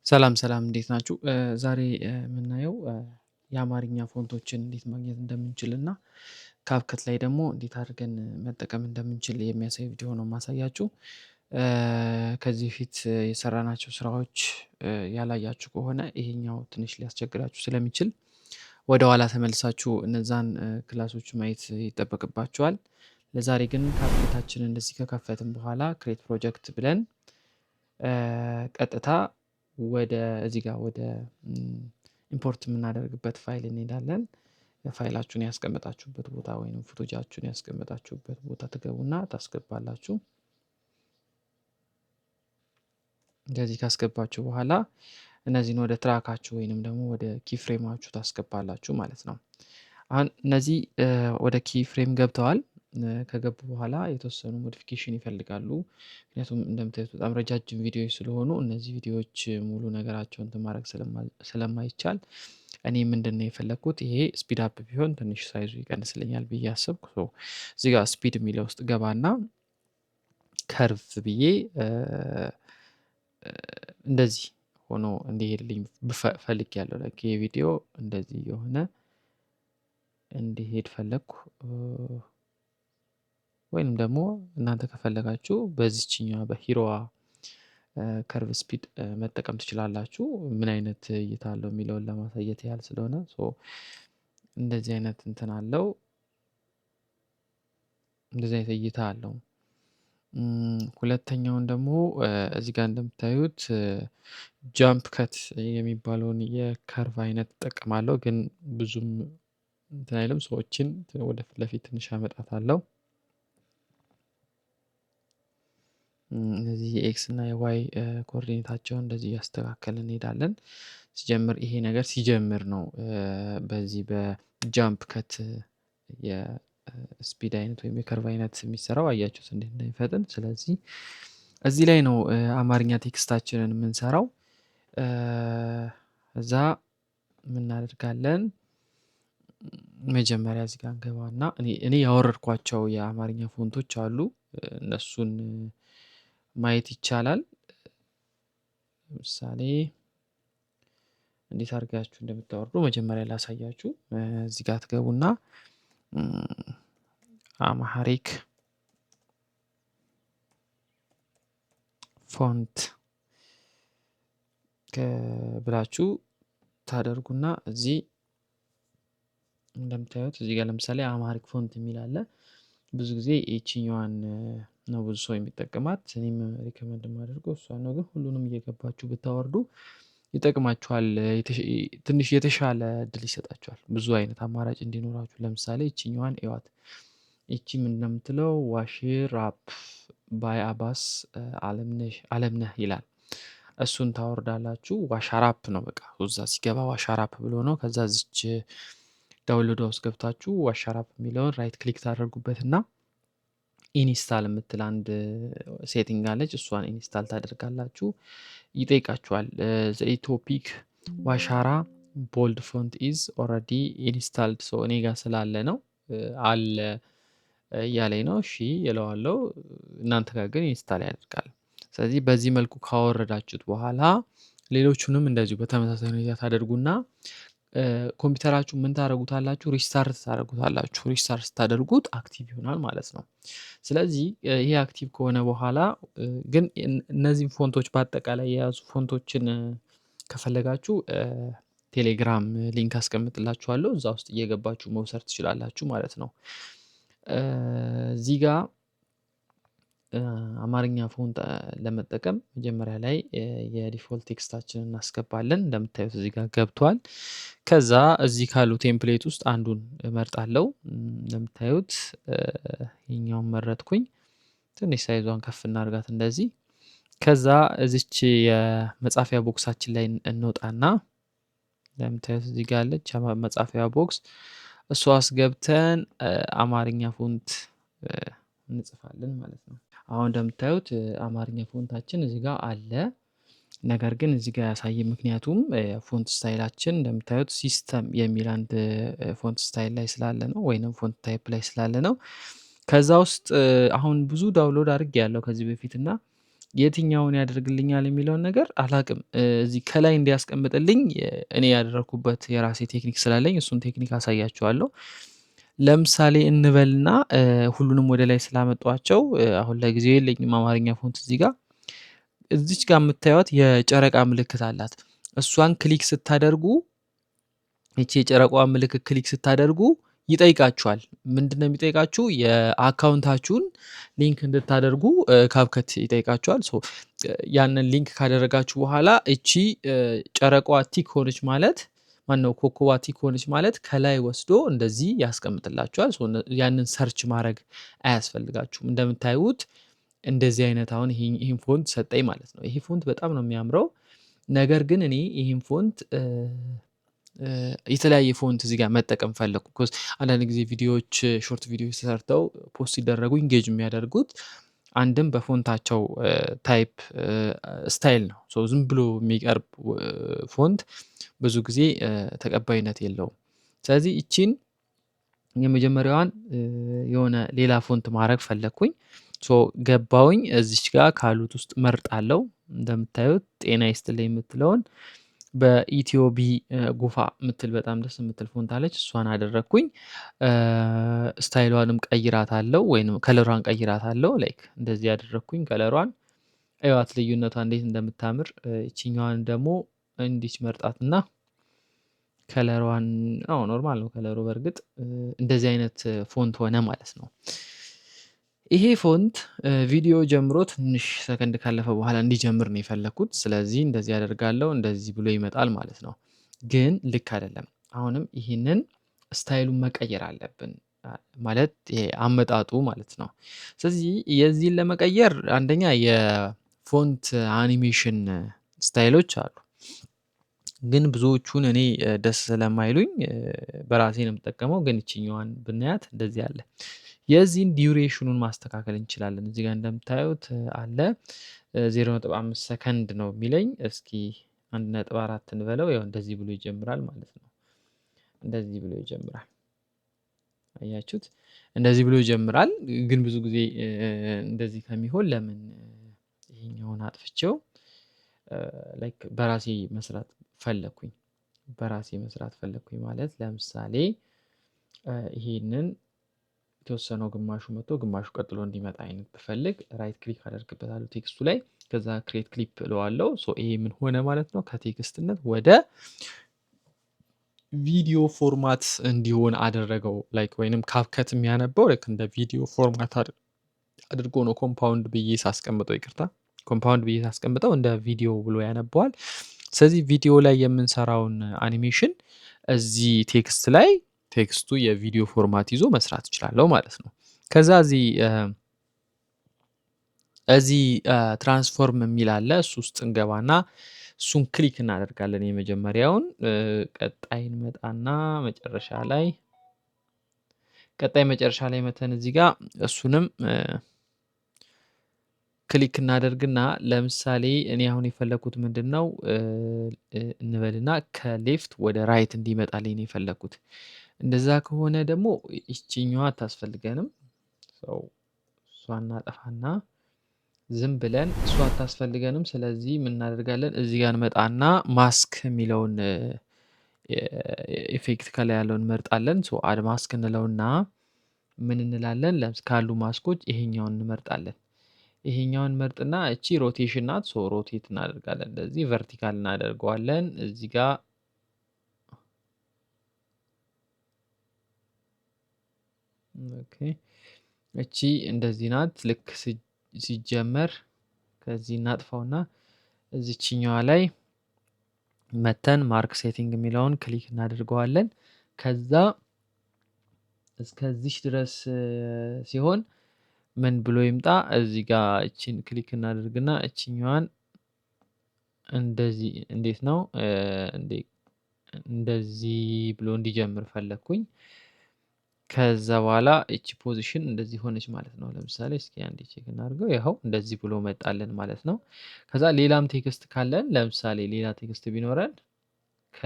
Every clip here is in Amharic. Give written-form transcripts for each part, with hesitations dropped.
ሰላም ሰላም፣ እንዴት ናችሁ? ዛሬ የምናየው የአማርኛ font ኦችን እንዴት ማግኘት እንደምንችል እና CapCut ላይ ደግሞ እንዴት አድርገን መጠቀም እንደምንችል የሚያሳይ ቪዲዮ ነው የማሳያችሁ። ከዚህ በፊት የሰራናቸው ስራዎች ያላያችሁ ከሆነ ይሄኛው ትንሽ ሊያስቸግራችሁ ስለሚችል ወደ ኋላ ተመልሳችሁ እነዛን class ኦች ማየት ይጠበቅባችኋል። ለዛሬ ግን CapCut ኣችንን እንደዚህ ከከፈትን በኋላ create project ብለን ቀጥታ ወደ እዚህ ጋር ወደ import የምናደርግበት ፋይል እንሄዳለን። ፋይላችሁን ያስቀመጣችሁበት ቦታ ወይም footage ኣችሁን ያስቀመጣችሁበት ቦታ ትገቡና ታስገባላችሁ። እንደዚህ ካስገባችሁ በኋላ እነዚህን ወደ track ኣችሁ ወይንም ደግሞ ወደ keyframe ኣችሁ ታስገባላችሁ ማለት ነው። አሁን እነዚህ ወደ keyframe ገብተዋል። ከገቡ በኋላ የተወሰኑ modification ይፈልጋሉ። ምክንያቱም እንደምታዩት በጣም ረጃጅም ቪዲዮዎች ስለሆኑ እነዚህ ቪዲዮዎች ሙሉ ነገራቸውን እንትን ማድረግ ስለማይቻል እኔ ምንድነው የፈለግኩት ይሄ speed up ቢሆን ትንሽ size ኡ ይቀንስልኛል ብዬ አሰብኩ። እዚህ ጋር speed የሚለው ውስጥ ገባና curve ብዬ እንደዚህ ሆኖ እንዲሄድልኝ ፈልጌያለሁ። Like ይሄ ቪዲዮ እንደዚህ የሆነ እንዲሄድ ፈለግኩ። ወይንም ደግሞ እናንተ ከፈለጋችሁ በዚችኛዋ በ hero ዋ curve speed መጠቀም ትችላላችሁ። ምን አይነት እይታ አለው የሚለውን ለማሳየት ያህል ስለሆነ እንደዚህ አይነት እንትን አለው፣ እንደዚህ አይነት እይታ አለው። ሁለተኛውን ደግሞ እዚህ ጋር እንደምታዩት jump cut የሚባለውን የ curve አይነት እጠቀማለሁ፣ ግን ብዙም እንትን አይልም። ሰዎችን ወደ ፊት ለፊት ትንሽ አመጣታለሁ። እነዚህ የ X እና የ Y coordinate ኣቸውን እንደዚህ እያስተካከልን እንሄዳለን። ሲጀምር ይሄ ነገር ሲጀምር ነው በዚህ በ jump cut የ speed አይነት ወይም የ curve አይነት የሚሰራው። አያችሁት እንዴት እንደሚፈጥን። ስለዚህ እዚህ ላይ ነው አማርኛ text ኣችንን የምንሰራው። እዛ ምናደርጋለን መጀመሪያ እዚህ ጋር እንገባና እኔ ያወረድኳቸው የአማርኛ font ኦች አሉ፣ እነሱን ማየት ይቻላል። ለምሳሌ እንዴት አድርጋችሁ እንደምታወርዱ መጀመሪያ ላሳያችሁ። እዚህ ጋር ትገቡና Amharic font ብላችሁ ታደርጉና እዚህ እንደምታዩት እዚህ ጋር ለምሳሌ Amharic font የሚል አለ። ብዙ ጊዜ ይቺኛዋን ነው ብዙ ሰው የሚጠቀማት። እኔም recommend የማደርገው እሷን ነው። ግን ሁሉንም እየገባችሁ ብታወርዱ ይጠቅማችኋል። ትንሽ የተሻለ እድል ይሰጣችኋል። ብዙ አይነት አማራጭ እንዲኖራችሁ። ለምሳሌ ይቺኛዋን እዋት። ይቺ ምንድን ነው የምትለው? ዋሽራፕ by አባስ አለምነህ ይላል። እሱን ታወርዳላችሁ። ዋሻራፕ ነው በቃ እዛ ሲገባ ዋሻራፕ ብሎ ነው። ከዛ እዚች download ውስጥ ገብታችሁ ዋሻራፕ የሚለውን right click ታደርጉበትና install የምትል አንድ setting አለች። እሷን install ታደርጋላችሁ። ይጠይቃችኋል። The Ethiopic ዋሻራ bold font is already installed፣ so እኔ ጋር ስላለ ነው አለ እያለኝ ነው። እሺ እለዋለሁ። እናንተ ጋር ግን install ያደርጋል። ስለዚህ በዚህ መልኩ ካወረዳችሁት በኋላ ሌሎቹንም እንደዚሁ በተመሳሳይ ሁኔታ ታደርጉና ኮምፒውተራችሁ ምን ታደርጉታላችሁ? Restart ታደርጉታላችሁ። Restart ስታደርጉት active ይሆናል ማለት ነው። ስለዚህ ይሄ active ከሆነ በኋላ ግን እነዚህን font ኦች በአጠቃላይ የያዙ font ኦችን ከፈለጋችሁ ቴሌግራም link አስቀምጥላችኋለሁ። እዛ ውስጥ እየገባችሁ መውሰድ ትችላላችሁ ማለት ነው። እዚህ ጋር አማርኛ font ለመጠቀም መጀመሪያ ላይ የ default text ኣችንን እናስገባለን። እንደምታዩት እዚህ ጋር ገብቷል። ከዛ እዚህ ካሉ template ውስጥ አንዱን እመርጣለሁ። እንደምታዩት ይሄኛውን መረጥኩኝ። ትንሽ size ኧን ከፍ እናርጋት እንደዚህ። ከዛ እዚች የመጻፊያ box ኣችን ላይ እንወጣና እንደምታዩት እዚህ ጋር አለች መጻፊያ box፣ እሷ አስገብተን አማርኛ font እንጽፋለን ማለት ነው። አሁን እንደምታዩት አማርኛ font ኣችን እዚህ ጋር አለ። ነገር ግን እዚህ ጋር ያሳየ ምክንያቱም font style ኣችን እንደምታዩት system የሚል አንድ font style ላይ ስላለ ነው፣ ወይንም font type ላይ ስላለ ነው። ከዛ ውስጥ አሁን ብዙ download አድርጌ ያለው ከዚህ በፊት እና የትኛውን ያደርግልኛል የሚለውን ነገር አላቅም። እዚህ ከላይ እንዲያስቀምጥልኝ እኔ ያደረኩበት የራሴ technique ስላለኝ እሱን technique አሳያችኋለሁ። ለምሳሌ እንበልና ሁሉንም ወደ ላይ ስላመጧቸው አሁን ለጊዜው የለኝም አማርኛ font። እዚህ ጋር እዚች ጋር የምታዩት የጨረቃ ምልክት አላት። እሷን click ስታደርጉ፣ ይቺ የጨረቃዋ ምልክት click ስታደርጉ ይጠይቃችኋል። ምንድነው የሚጠይቃችሁ? የ account ኣችሁን link እንድታደርጉ CapCut ይጠይቃችኋል። So ያንን link ካደረጋችሁ በኋላ እቺ ጨረቃዋ tick ሆነች ማለት፣ ማነው ኮከቧ tick ሆነች ማለት ከላይ ወስዶ እንደዚህ ያስቀምጥላችኋል። So ያንን search ማድረግ አያስፈልጋችሁም። እንደምታዩት እንደዚህ አይነት አሁን ይህን font ሰጠኝ ማለት ነው። ይሄ font በጣም ነው የሚያምረው። ነገር ግን እኔ ይህን font የተለያየ font እዚህ ጋር መጠቀም ፈለግኩ። 'Cause አንዳንድ ጊዜ ቪዲዮዎች፣ short ቪዲዮዎች ተሰርተው post ሲደረጉ engage የሚያደርጉት አንድም በ font ኣቸው type style ነው። So ዝም ብሎ የሚቀርብ font ብዙ ጊዜ ተቀባይነት የለውም። ስለዚህ ይቺን የመጀመሪያዋን የሆነ ሌላ font ማድረግ ፈለግኩኝ። So ገባውኝ እዚች ጋር ካሉት ውስጥ መርጣለሁ። እንደምታዩት ጤና ይስጥልኝ የምትለውን በኢትዮቢ ጉፋ የምትል በጣም ደስ የምትል font አለች። እሷን አደረግኩኝ። Style ኧንም ቀይራታለሁ ወይንም color ኧን ቀይራታለሁ። Like እንደዚህ ያደረግኩኝ color ኧን እዩዋት ልዩነቷ እንዴት እንደምታምር። ይቺኛዋን ደግሞ እንዲች መርጣትና color ኧን፣ አዎ normal ነው color ኡ በእርግጥ፣ እንደዚህ አይነት font ሆነ ማለት ነው። ይሄ font ቪዲዮ ጀምሮ ትንሽ ሰከንድ ካለፈ በኋላ እንዲጀምር ነው የፈለኩት። ስለዚህ እንደዚህ ያደርጋለሁ፣ እንደዚህ ብሎ ይመጣል ማለት ነው። ግን ልክ አይደለም። አሁንም ይህንን style ኡን መቀየር አለብን ማለት ይሄ አመጣጡ ማለት ነው። ስለዚህ የዚህን ለመቀየር አንደኛ የ font animation style ኦች አሉ። ግን ብዙዎቹን እኔ ደስ ስለማይሉኝ በራሴ ነው የምጠቀመው። ግን ይችኛዋን ብናያት እንደዚህ አለ። የዚህን duration ኑን ማስተካከል እንችላለን። እዚህ ጋር እንደምታዩት አለ፣ 0.5 ሰከንድ ነው የሚለኝ። እስኪ 1.4 እንበለው። ያው እንደዚህ ብሎ ይጀምራል ማለት ነው። እንደዚህ ብሎ ይጀምራል። አያችሁት? እንደዚህ ብሎ ይጀምራል። ግን ብዙ ጊዜ እንደዚህ ከሚሆን ለምን ይሄኛውን አጥፍቼው like በራሴ መስራት ፈለኩኝ። በራሴ መስራት ፈለኩኝ ማለት ለምሳሌ ይሄንን የተወሰነው ግማሹ መጥቶ ግማሹ ቀጥሎ እንዲመጣ አይነት ብፈልግ right click አደርግበታለሁ text ኡ ላይ፣ ከዛ create clip እለዋለሁ። So ይሄ ምን ሆነ ማለት ነው? ከ text ነት ወደ ቪዲዮ format እንዲሆን አደረገው። Like ወይንም CapCut የሚያነበው like እንደ ቪዲዮ format አድርጎ ነው compound ብዬ ሳስቀምጠው፣ ይቅርታ፣ compound ብዬ ሳስቀምጠው እንደ ቪዲዮ ብሎ ያነበዋል። ስለዚህ ቪዲዮ ላይ የምንሰራውን አኒሜሽን እዚህ text ላይ text ኡ የቪዲዮ format ይዞ መስራት እችላለሁ ማለት ነው። ከዛ እዚህ transform የሚል አለ። እሱ ውስጥ እንገባና እሱን click እናደርጋለን የመጀመሪያውን። ቀጣይ እንመጣና መጨረሻ ላይ፣ ቀጣይ መጨረሻ ላይ መተን እዚህ ጋር እሱንም click እናደርግና ለምሳሌ እኔ አሁን የፈለኩት ምንድነው እንበልና ከ left ወደ right እንዲመጣልኝ ነው የፈለኩት። እንደዛ ከሆነ ደግሞ ይቺኛዋ አታስፈልገንም። So እሷን እናጠፋና ዝም ብለን እሷ አታስፈልገንም። ስለዚህ ምን እናደርጋለን? እዚህ ጋር እንመጣና ማስክ የሚለውን effect ከላይ ያለውን እንመርጣለን። So add mask እንለውና ምን እንላለን? ካሉ ማስኮች ይሄኛውን እንመርጣለን። ይሄኛውን መርጥና እቺ rotation ናት። So rotate እናደርጋለን። እንደዚህ vertical እናደርገዋለን። እዚህ ጋር okay፣ እቺ እንደዚህ ናት። ልክ ሲጀመር ከዚህ እናጥፋውና እዚችኛዋ ላይ መተን mark setting የሚለውን click እናደርገዋለን። ከዛ እስከዚህ ድረስ ሲሆን ምን ብሎ ይምጣ? እዚህ ጋር እቺን click እናደርግና እቺኛዋን እንደዚህ፣ እንዴት ነው እንዴ፣ እንደዚህ ብሎ እንዲጀምር ፈለኩኝ። ከዛ በኋላ እቺ position እንደዚህ ሆነች ማለት ነው። ለምሳሌ እስኪ አንዴ check እናድርገው። ይኸው እንደዚህ ብሎ መጣልን ማለት ነው። ከዛ ሌላም text ካለን፣ ለምሳሌ ሌላ text ቢኖረን ከ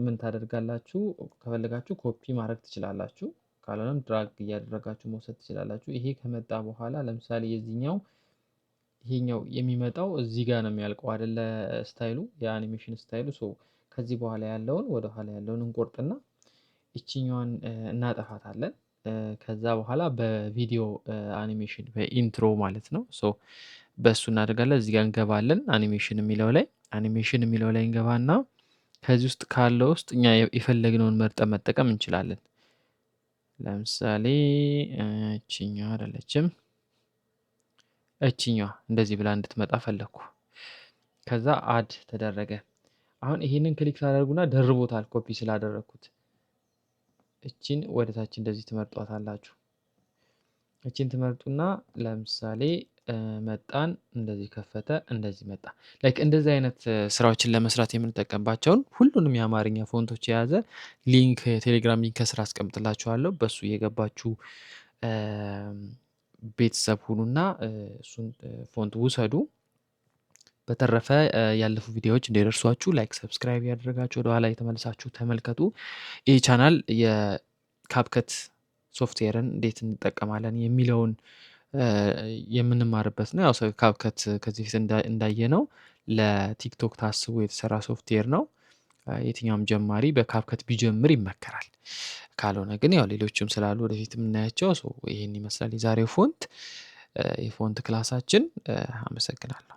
ምን ታደርጋላችሁ? ከፈለጋችሁ ኮፒ ማድረግ ትችላላችሁ። ካልሆነም drag እያደረጋችሁ መውሰድ ትችላላችሁ። ይሄ ከመጣ በኋላ ለምሳሌ የዚህኛው ይሄኛው የሚመጣው እዚህ ጋር ነው የሚያልቀው አይደለ? Style ኡ የ animation style ኡ። So ከዚህ በኋላ ያለውን ወደ ኋላ ያለውን እንቆርጥና ይችኛዋን እናጠፋታለን። ከዛ በኋላ በቪዲዮ animation በ intro ማለት ነው። So በእሱ እናደርጋለን። እዚህ ጋር እንገባለን። አኒሜሽን የሚለው ላይ እንገባና ከዚህ ውስጥ ካለው ውስጥ እኛ የፈለግነውን መርጠን መጠቀም እንችላለን። ለምሳሌ እችኛዋ አይደለችም፣ እችኛዋ እንደዚህ ብላ እንድትመጣ ፈለግኩ። ከዛ add ተደረገ። አሁን ይሄንን click ታደርጉና ደርቦታል ኮፒ ስላደረግኩት። እቺን ወደ ታች እንደዚህ ትመርጧታላችሁ። እቺን ትመርጡና ለምሳሌ መጣን፣ እንደዚህ ከፈተ፣ እንደዚህ መጣ። Like እንደዚህ አይነት ስራዎችን ለመስራት የምንጠቀምባቸውን ሁሉንም የአማርኛ font ኦች የያዘ link፣ የቴሌግራም link ከስር አስቀምጥላችኋለሁ። በሱ እየገባችሁ ቤተሰብ ሁኑና እሱን font ውሰዱ። በተረፈ ያለፉ ቪዲዮዎች እንዲደርሷችሁ like፣ subscribe እያደረጋችሁ ወደኋላ እየተመለሳችሁ ተመልከቱ። ይህ ቻናል የ CapCut software ን እንዴት እንጠቀማለን የሚለውን የምንማርበት ነው። ያው CapCut ከዚህ በፊት እንዳየነው ለቲክቶክ ታስቦ የተሰራ ሶፍትዌር ነው። የትኛውም ጀማሪ በ CapCut ቢጀምር ይመከራል። ካልሆነ ግን ያው ሌሎችም ስላሉ ወደፊት የምናያቸው። ይሄን ይመስላል የዛሬው font የ font class ኣችን። አመሰግናለሁ።